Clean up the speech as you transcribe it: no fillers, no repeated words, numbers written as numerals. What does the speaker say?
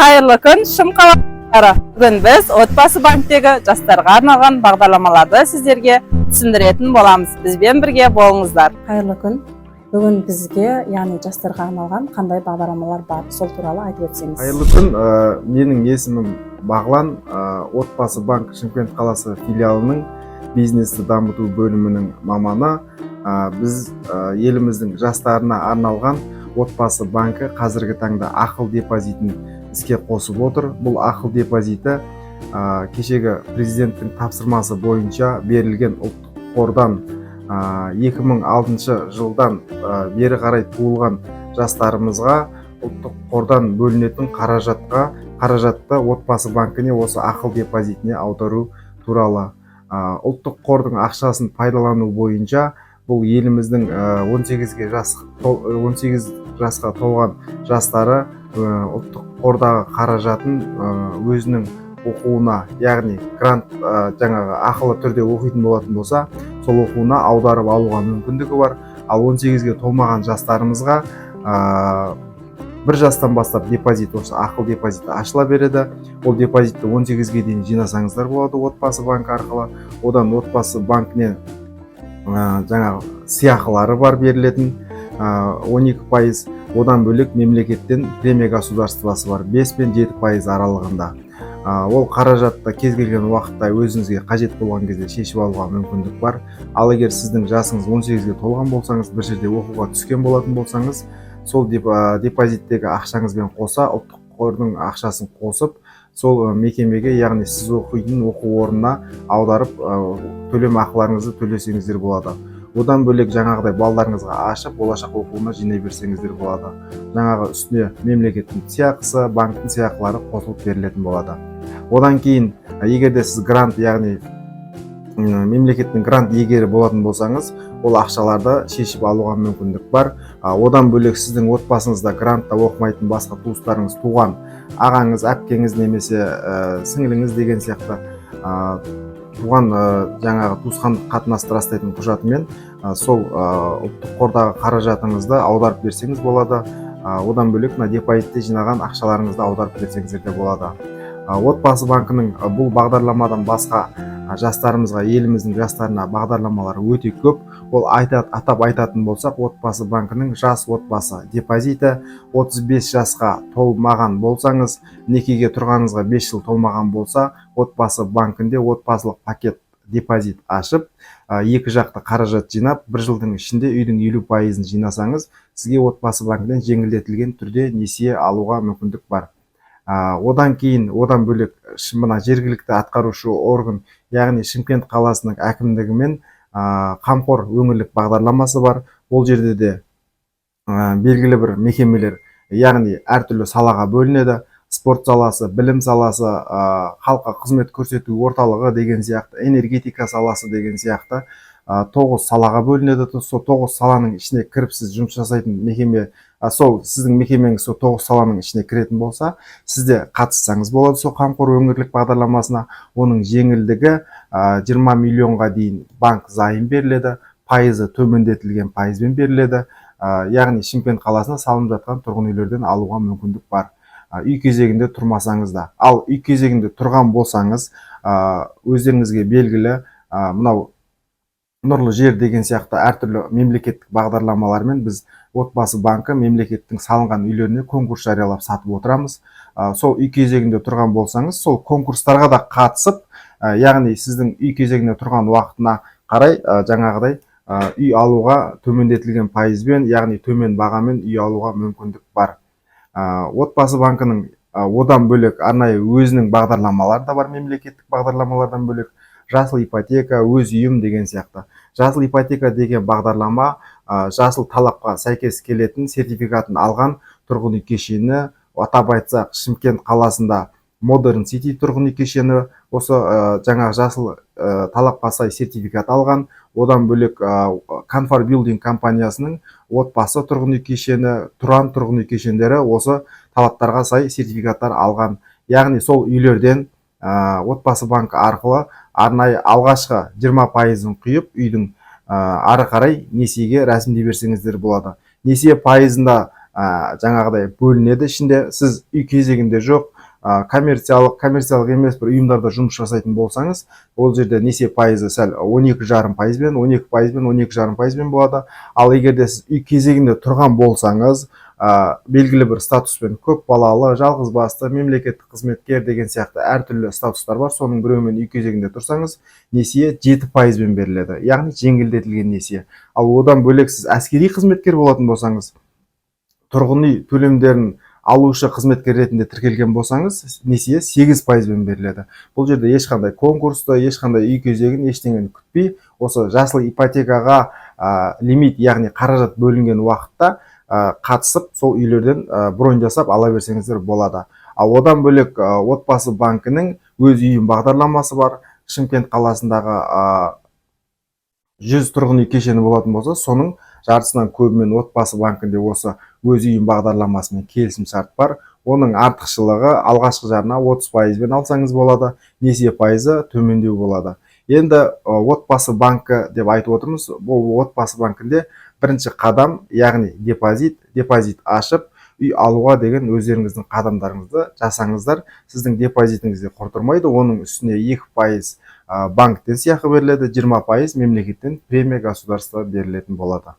Қайырлы күн, Шымқалалықтар! Бүгін біз Отбасы банктегі жастарға арналған бағдарламаларды сіздерге түсіндіретін боламыз. Бізбен бірге болыңыздар. Қайырлы күн! Бүгін бізге, яғни жастарға арналған қандай бағдарламалар бар, сол туралы айтып өтсеңіз. Қайырлы күн! Менің есімім Бағлан. Отбасы банк Шымкент қаласы филиалының бизнесті дамыту бөлімінің маманы. Біз еліміздің жастарына арналған Отбасы банкі қазіргі таңда ақыл депозитін іске қосып отыр. Бұл ақыл депозиті кешегі президенттің тапсырмасы бойынша берілген ұлттық қордан 2006 жылдан бері қарай туылған жастарымызға ұлттық қордан бөлінетін қаражатты Отбасы банкіне, осы ақыл депозитіне аудару туралы. Ұлттық қордың ақшасын пайдалану бойынша бұл еліміздің 18 жасқа толған жастары ұлттық қордағы қаражатын өзінің оқуына, яғни грант, жаңағы ақылы түрде оқитын болатын болса, сол оқуына аударып алуға мүмкіндігі бар. Ал 18-ге толмаған жастарымызға 1 жастан бастап депозит, осы ақыл депозиті ашыла береді. Ол депозитті 18-ге дейін жинасаңыздар болады Отбасы банкі арқылы. Одан Отбасы банкінен жаңағы сыйақылары бар берілетін, 12%. Одан бөлек мемлекеттен премия государствосы бар, 5 пен 7% аралығында. Ол қаражатты кез келген уақытта өзіңізге қажет болған кезде шешіп алуға мүмкіндік бар. Ал егер сіздің жасыңыз 18-ге толған болсаңыз, бір жерде оқуға түскен болатын болсаңыз, сол депозиттегі ақшаңызбен қоса ұлттық қордың ақшасын қосып, сол мекемеге, яғни сіз оқитын оқу орнына аударып, төлем ақыларыңызды төлесеңіздер болады. Одан бөлек жаңағыдай балдарыңызға ашып, болашақ оқуына жинай берсеңіздер болады. Жаңағы үстіне мемлекеттің сыйақысы, банктің сыйақылары қосылып берілетін болады. Одан кейін егер де сіз грант, яғни мемлекеттің грант иегері болатын болсаңыз, ол ақшаларды шешіп алуға мүмкіндік бар. Одан бөлек сіздің отбасыңызда грантта оқымайтын басқа туыстарыңыз, туған ағаңыз, әпкеңіз немесе сіңіліңіз деген сияқты туған жаңағы туысқандық қатынасты растайтын құжатымен сол ұлттық қордағы қаражатыңызды аударып берсеңіз болады. Одан бөлек мына депозитте жинаған ақшаларыңызды аударып берсеңіздер де болады. Отбасы банкінің бұл бағдарламадан басқа жастарымызға, еліміздің жастарына бағдарламалары өте көп. Ол атап айтатын болсақ, Отбасы банкінің жас отбасы депозиті: 35 жасқа толмаған болсаңыз, некеге тұрғаныңызға 5 жыл толмаған болса, Отбасы банкінде отбасылық пакет депозит ашып, екі жақты қаражат жинап, бір жылдың ішінде үйдің 50%-ын жинасаңыз, сізге Отбасы банкінен жеңілдетілген түрде несие алуға мүмкіндік бар. Одан кейін, одан бөлек мына жергілікті атқарушы орган, яғни Шымкент қаласының әкімдігімен Қамқор өңірлік бағдарламасы бар. Ол жерде де белгілі бір мекемелер, яғни әртүрлі салаға бөлінеді: спорт саласы, білім саласы, халыққа қызмет көрсету орталығы деген сияқты, энергетика саласы деген сияқты, тоғыз салаға бөлінеді. Сол тоғыз саланың ішіне кіріп, сіз жұмыс жасайтын мекеме, сол сіздің мекемеңіз сол тоғыз саланың ішіне кіретін болса, сіз де қатыссаңыз болады сол Қамқор өңірлік бағдарламасына. Оның жеңілдігі: 20 миллионға дейін банк займ беріледі, пайызы төмендетілген пайызбен беріледі. Яғни Шымкент қаласында салынып жатқан тұрғын үйлерден алуға мүмкіндік бар, үй кезегінде тұрмасаңыз да. Ал үй кезегінде тұрған болсаңыз, өздеріңізге белгілі, мынау Нұрлы жер деген сияқты әртүрлі мемлекеттік бағдарламалармен біз, Отбасы банкі, мемлекеттің салынған үйлеріне конкурс жариялап, сатып отырамыз. Сол үй кезегінде тұрған болсаңыз, сол конкурстарға да қатысып, яғни сіздің үй кезегінде тұрған уақытына қарай жаңағыдай үй алуға төмендетілген пайызбен, яғни төмен бағамен үй алуға мүмкіндік бар. Отбасы банкінің одан бөлек арнайы өзінің бағдарламалары да бар. Мемлекеттік бағдарламалардан бөлек жасыл ипотека, өз үйім деген сияқты. Жасыл ипотека деген бағдарлама жасыл талапқа сәйкес келетін сертификатын алған тұрғын үй кешені, атап айтсақ, Шымкент қаласында Модерн Сити тұрғын үй кешені осы жаңағы жасыл талапқа сай сертификат алған. Одан бөлек Конфар Билдинг компаниясының Отбасы тұрғын үй кешені, Тұран тұрғын үй кешендері осы талаптарға сай сертификаттар алған. Яғни сол үйлерден Отбасы банкі арқылы арнайы алғашқы 20%-ын құйып, үйдің ары қарай несиеге рәсімдей берсеңіздер болады. Несие пайызында жаңағыдай бөлінеді ішінде. Сіз үй кезегінде жоқ Коммерциялық, коммерциялық емес бір ұйымдарда жұмыс жасайтын болсаңыз, ол жерде несие пайызы сәл 12,5%-бен, 12%-бен, 12,5%-бен болады. Ал егер де сіз үй кезегінде тұрған болсаңыз, белгілі бір статуспен, көп балалы, жалғыз басты, мемлекеттік қызметкер деген сияқты әртүрлі статустар бар, соның біреуімен үй кезегінде тұрсаңыз, несие 7%-бен беріледі, яғни жеңілдетілген несие. Ал одан бөлек сіз әскери қызметкер болатын болсаңыз, тұрғын үй төлемдерін алушы қызметкер ретінде тіркелген болсаңыз, несие 8%-бен беріледі. Бұл жерде ешқандай конкурсты, ешқандай үй кезегін, ештеңені күтпей, осы жасыл ипотекаға лимит, яғни қаражат бөлінген уақытта қатысып, сол үйлерден бронь жасап ала берсеңіздер болады. Ал одан бөлек Отбасы банкінің «Өз үйім» бағдарламасы бар. Шымкент қаласындағы 100 тұрғын үй кешені болатын болса, соның жартысынан көбімен Отбасы банкінде осы «Өз үйім» бағдарламасымен келісім шарт бар. Оның артықшылығы: алғашқы жарна 30%-бен алсаңыз болады, несие пайызы төмендеу болады. Енді Отбасы банкі деп айтып отырмыз. Бұл Отбасы банкінде бірінші қадам, яғни депозит. Депозит ашып, үй алуға деген өздеріңіздің қадамдарыңызды жасаңыздар, сіздің депозитіңізде құр тұрмайды. Оның үстіне 2% банктен сыйақы беріледі, 20% мемлекеттен, премия государства берілетін болады.